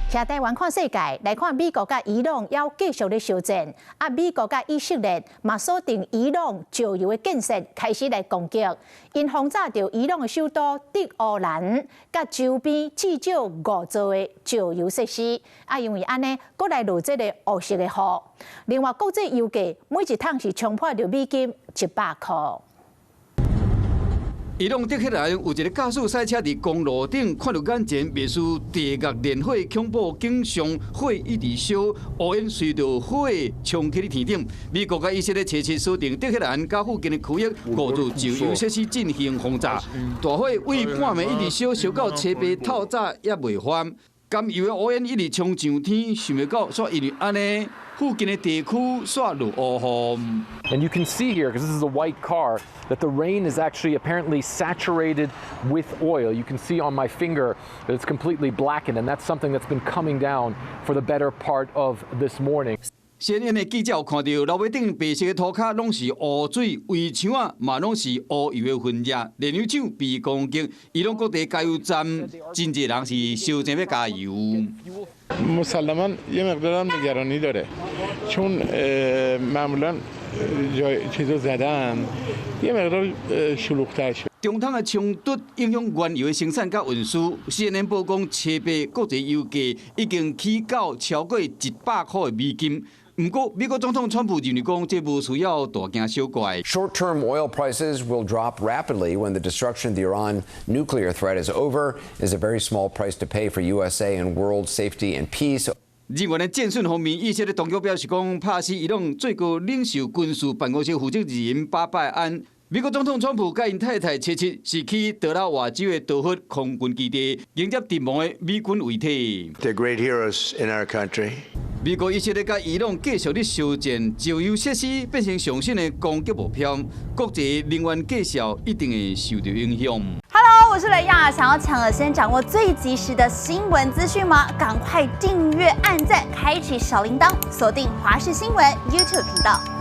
徛台灣看世界，來看美國佮伊朗猶繼續咧相戰，啊，美國佮以色列嘛鎖定伊朗石油的建設，開始來攻擊，𪜶轟炸著伊朗的首都德黑蘭，佮周邊至少五座的石油設施，啊，因為按呢，閣來落這个烏色的雨。另外，國際油價每一桶是衝破著美金100箍。伊朗德黑蘭有一个駕駛賽車佇公路頂，看著眼前袂輸地獄煉火恐怖景象，火一直燒，烏煙隨著火衝起咧天頂。美國佮以色列齊齊鎖定德黑蘭佮附近的區域五座石油設施進行轟炸，大火為半暝一直燒，燒到初八透早猶未完。甘油的烏煙一直衝上天，想袂到煞因為按呢，附近的地區煞落烏雨。 And you can see here, because this is a white car, that the rain is actually apparently saturated with oil. You can see on my finger that it's completely blackened, and that's something that's been coming down for the better part of this morning. CNN的記者有看著路尾頂白色的塗跤攏是烏水，圍牆仔嘛攏是烏油的痕跡。煉油廠被攻擊，伊朗各地加油站真濟人是燒錢欲加油。 مسلما یه مقدارم نگرانی داره چون معمولا جای چیزو زدن یه مقدار شلوغ‌تر شد。中東的衝突影響原油的生產佮運輸。CNN 報講，初八國際油價已經起到超過100箍的美金。毋過，美國總統川普認為講，這無需要大驚小怪。 Short-term oil prices will drop rapidly when the destruction of the Iran nuclear threat is over. Is a very small price to pay for USA and world safety and peace. 人員的戰損方面，以色列當局表示講，拍死伊朗最高領袖軍事辦公室負責人巴拜安。美國總統川普佮𪜶太太初七是去德拉瓦州的德福空軍基地迎接陣亡的美軍遺體。 They're great heroes in our country. 美國以色列佮伊朗繼續咧相戰，石油設施變成上新的攻擊目標，國際能源價數一定會受著影響。 Hello，我是雷亞，想要搶先掌握最及時的新聞資訊嗎？趕快訂閱、按讚、開啟小鈴鐺，鎖定華視新聞 YouTube 頻道。